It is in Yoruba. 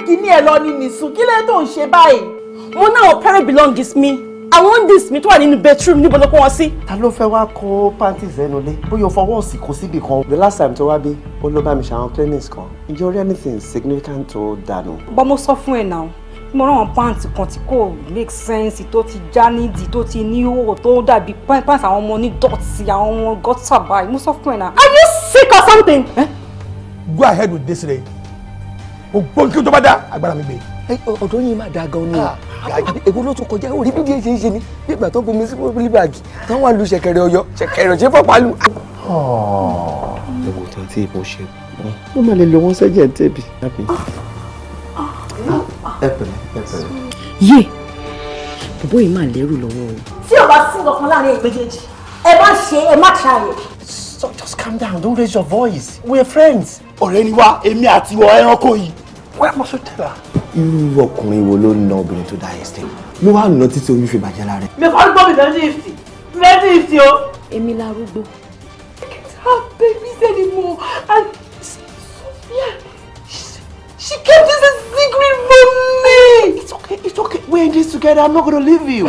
kíní ẹ lọ ní nìsún, kí lè tó ń ṣe báyìí? Mo náà parent belongings mi. Àwọn this mi tó wà nínú bedroom, níbo ló kó wọn sí? Ta ló fẹ́ wá kó panties ẹnu lé? Bóyá o fọwọ́ òsì kó síbì kan. The last time tó wá bí, ó ló bá mi ṣàwọn cleanings kan. Ǹjẹ́ o rí anything significant tó dànù? Bọ́ mo sọ fún ẹ náà, mo rán àwọn pants kan tí kò make sense, tó ti já nídìí, tó ti ní hole, tó dàbí pants àwọn ọmọ ní dọ̀tí, àwọn ọmọ gutter báyìí. Mo sọ fún ẹ náà. Are you sick or something? Eh? Go ahead with this day. Gbogbo kí n tó bá dá agbára mi gbé. Ọ̀dọ́ yìí máa da gan ni o. Èwo ló tún kọjá orí bí díẹ̀ ṣe ń ṣe ni bí ìgbà tó bomi sí pọ́pílì báàgì tó wà lu ṣẹ̀kẹ̀rẹ̀ Ọ̀yọ́, ṣẹ̀kẹ̀rẹ̀ ṣe fọ́pá lu. Ewu tó tí ibo ṣe mo máa lè lo wọn sẹ́jẹ̀ ń tẹ̀bi. Ẹ pẹ̀lẹ́, ẹ pẹ̀lẹ́. Yé, bọ̀bọ́ yìí máa lẹ́rù lọ́wọ́ o. Tí o bá sí nǹkan láàrin èyí méjèèjì, ẹ má ṣe, ẹ má ṣàyẹ̀. So just calm down, don't raise your voice. We're friends. Ọ̀rẹ́ ni wá, èmi àti ìwọ ẹranko yìí. Where must you tell her? Irú ọkùnrin wo ló ń na obìnrin tó dá ẹsẹ̀? Ló wà nà títí oyún fi bàjẹ́ lára ẹ̀. Mi kàn gbọ́ mi 50-50, 50-50 o. Èmi larúgbó. I can't have babies anymore, and Sophia, she kept this a secret from me. It's okay, it's okay. We're in this together. I'm not gonna leave you.